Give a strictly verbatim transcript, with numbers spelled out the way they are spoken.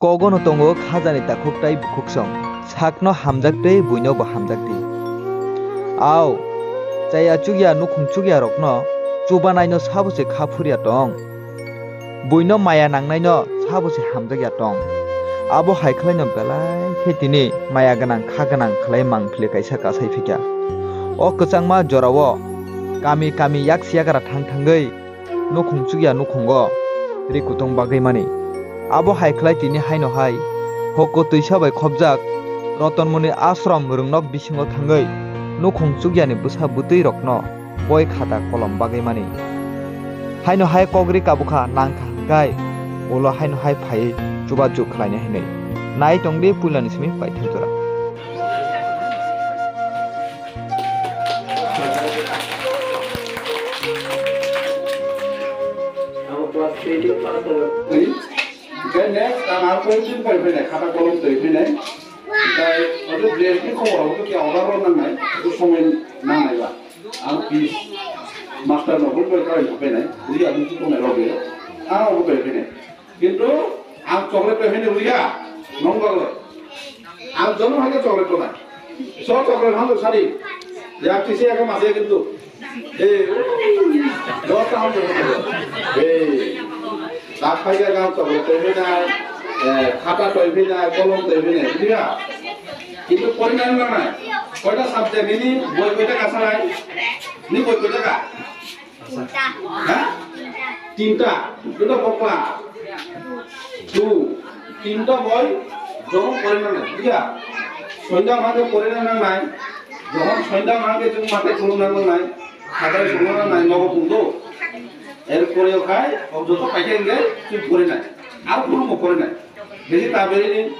Kogono tongo khajani takhuk tai bukhuksong, sakno hamjak tei buino bo hamjak di. Ao, chaya chukya nukhung chukya rokno chubanaino sabo se kha phurya tong? Buino maya nangnaino sabo se hamjakya tong? Abo hai khlaino belai khe tini maya gwnang kha gwnang khlai mangpili kaisa kasai phikya. O kwchangma jorao kami kami yaksi yagra thang thangwi nukhung chukya nukhungo ri kutung bagwi mani. Abo hai khlai tini haino hai hoko twisa bai khopjak Rotonmoni ashram rwngnok bisingo thangwi nukhung chukyani bwsa bwtwi rokno boi khata kolom bagwi mani. Haino hai kok ri kabukha nangkha hwnkhe ulo haino hai phaiwi chubachu khlainai hinwi. Nai tongdi puilani simi paithak jora. Ang class three pass. Hwnkhe next ang ar koi din pai phainai, khata kolom twi phainai. Hwnkhe ojo dress ni khobor obo khe order rw nangnai, obo somoi nangnai ba. Ang fees master no phone koi koi phainai, uri ang tu tongnai rw be. Ang obo koi phainai. Kintu ang chocolate bai hwnwi ya, nong bagwi. Ang jono hai chocolate bai. So chocolate hano sari. Ya kisi ya mase kintu. Eh, do ta hano. Eh, tak hai ya ang chocolate bai hwnwi, eh, khata bai hwnwi, kolom bai hwnwi, ya. Kintu pori na na na. Koita subject ni boi koita ka salai? Ni boi koita ka? Tinta. Ha? Tinta. Tinta. Duita bokla. Two. Tinta boi jong pore nangnai. Iya. Soinda hwnkhe pore nangnai. Jokhon soinda hwnkhe chwng matai khulum nangnai. Khadai songna nangnai nogo tongdo. Er pore khai, o joto paikhe hwnkhe chwng pore nai. Ar khulum pore nai. Besi ta beri ni.